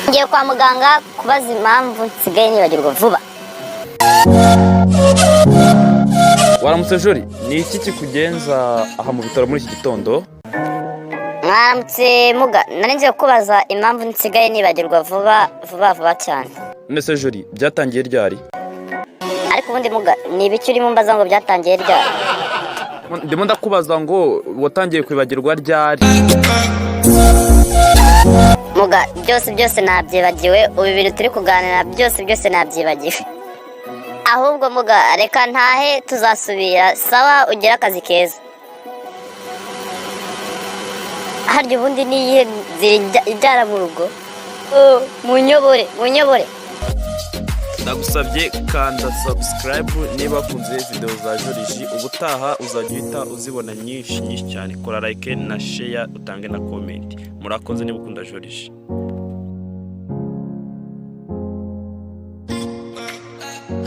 Ngiye kwa muganga kubaza impamvu nsigaye nibagirwa vuba. Waramutse Jori, ni iki kikugenza aha mu bitaro muri iki gitondo? Mwaramutse muga, nari ngiye kubaza impamvu nsigaye nibagirwa vuba vuba vuba cyane. None se Jori, byatangiye ryari? Ariko ubundi muga, ni ibiki urimo umbaza ngo byatangiye ryari? Ndimo ndakubaza ngo watangiye kwibagirwa ryari? Muga, byose byose nabyibagiwe. Ubu ibintu turi kuganira byose byose nabyibagiwe. Ahubwo muga, reka ntahe, tuzasubira. Sawa, ugire akazi keza. Harya ubundi ni iyihe nzira ijyana mu rugo? Oh, munyobore, munyobore. Ndagusabye, kanda subscribe niba wakunze video za Joriji. Ubutaha uzajya uhita uzibona nyinshi nyinshi cyane. Kora like na share, utange na comment. Murakoze niba ukunda Joriji.